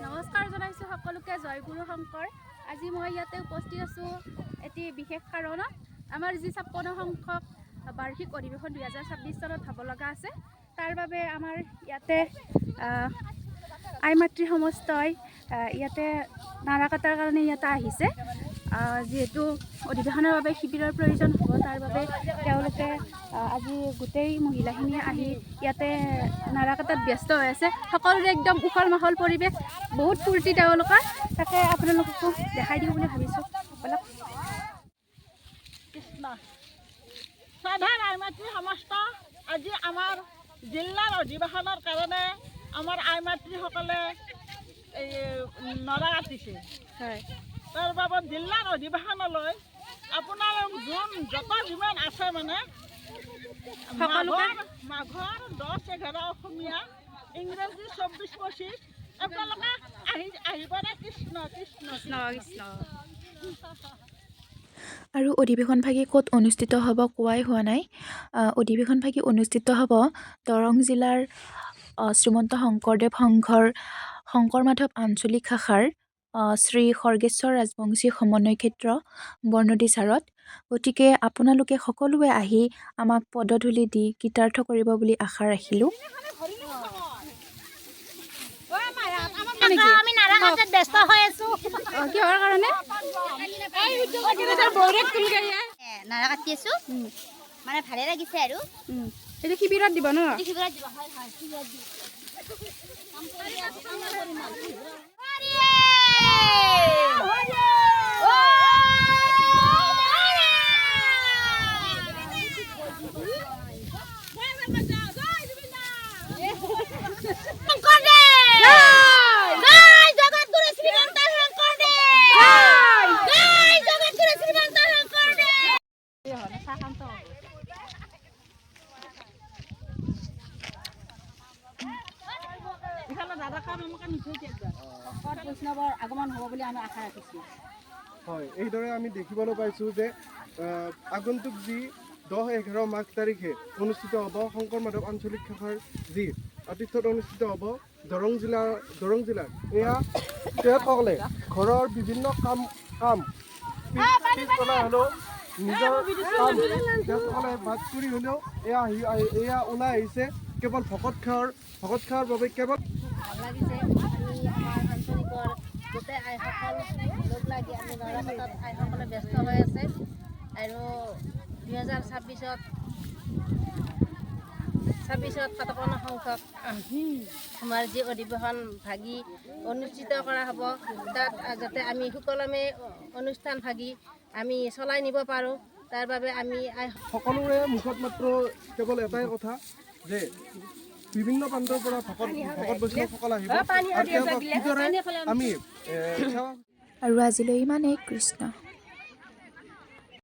নমস্কাৰ জনাইছোঁ সকলোকে। জয় গুৰু শংকৰ। আজি মই ইয়াতে উপস্থিত আছোঁ এটি বিশেষ কাৰণত। আমাৰ যি 56 সংখ্যক বাৰ্ষিক অধিৱেশন 2026 চনত হ'ব লগা আছে, তাৰ বাবে আমাৰ ইয়াতে আই মাতৃ সমস্তই ইয়াতে নাৰা কটাৰ কাৰণে ইয়াতে আহিছে। যিহেতু অধিৱেশনৰ বাবে শিবিৰৰ প্ৰয়োজন হ'ব, তাৰ বাবে তেওঁলোকে আজি গোটেই মহিলাখিনিয়ে আহি ইয়াতে নাৰা কটাত ব্যস্ত হৈ আছে। সকলোৰে একদম উখল মাখল পৰিৱেশ, বহুত ফূৰ্তি তেওঁলোকৰ। তাকে আপোনালোককো দেখাই দিওঁ বুলি ভাবিছোঁ। ব'লক। কৃষ্ণ। সাধাৰণ আই মাতৃ সমস্ত, আজি আমাৰ জিলাৰ অধিৱেশনৰ কাৰণে আমাৰ আই মাতৃসকলে এই নৰা কাটিছে। তাৰ বাবদ জিলাৰ অধিৱেশনলৈ আপোনালোক যোন যত যিমান আছে, মানে সকলোকে মাঘৰ 10-11, অসমীয়া, ইংৰাজী 24-25 আপোনালোকে আহি আহিব দে। কৃষ্ণ কৃষ্ণ। কৃষ্ণ কৃষ্ণ। আৰু অধিৱেশনভাগি ক'ত অনুষ্ঠিত হ'ব কোৱাই হোৱা নাই। অধিৱেশনভাগি অনুষ্ঠিত হ'ব দৰং জিলাৰ শ্ৰীমন্ত শংকৰদেৱ সংঘৰ শংকৰ মাধৱ আঞ্চলিক শাখাৰ শ্ৰী খৰ্গেশ্বৰ ৰাজবংশী সমন্বয় ক্ষেত্ৰ, বৰনদী ছাৰত। গতিকে আপোনালোকে সকলোৱে আহি আমাক পদধূলি দি কৃতাৰ্থ কৰিব বুলি আশা ৰাখিলোঁ। নেকি? আমি নাৰা কাটাত ব্যস্ত হৈ আছো। অঁ, কিহৰ কাৰণে? নাৰা কাটি আছো, মানে ভালে লাগিছে আৰু। এইটো শিবিৰত দিব ন? এইটো শিবিৰত দিব। হয়, শিবিৰত দিব। হৰিয়ে! ও হৰে! শংকৰদেৱ! জয় জগতগুৰু শ্ৰীমন্ত শংকৰদেৱ! জয় জগতগুৰু শ্ৰীমন্ত শংকৰদেৱ! ইফালে দাদা কাম আমাকে নুঠৈ। ভকত বৈষ্ণৱৰ আগমন হ'ব বুলি আমি আশা ৰাখিছোঁ। হয়, এইদৰে আমি দেখিবলৈ পাইছোঁ যে আগন্তুক যি 10-11 মাঘ তাৰিখে অনুষ্ঠিত হ'ব শংকৰ মাধৱ আঞ্চলিক শাখাৰ যি আতিথ্যত অনুষ্ঠিত হ'ব দৰং জিলাৰ এয়া তেখেতসকলে ঘৰৰ বিভিন্ন কাম কাম পিছ পেলাই হ'লেও, নিজৰ কাম তেখেতসকলে বাদ কৰি হ'লেও এয়া আহি এয়া ওলাই আহিছে কেৱল ভকত সেৱাৰ বাবে কেৱল। ভাল লাগিছে। আমি আমাৰ আঞ্চলিকৰ গোটেই আইসকল লগ লাগি আমি নৰাকটাত আইসকলে ব্যস্ত হৈ আছে আৰু 2026ত 57 সংখ্যক আমাৰ যি অধিৱেশন ভাগি অনুষ্ঠিত কৰা হ'ব, তাত যাতে আমি সুকলমে অনুষ্ঠান ভাগি আমি চলাই নিব পাৰোঁ, তাৰ বাবে আমি আই সকলোৰে মুখত মাত্ৰ কেৱল এটাই কথা যে বিভিন্ন প্ৰান্তৰ পৰা ভকত ভকত বৈষ্ণৱসকল আহিব আৰু তেওঁলোকক কিদৰে আমি সেৱা আৰু আজিলৈ ইমানেই। কৃষ্ণ।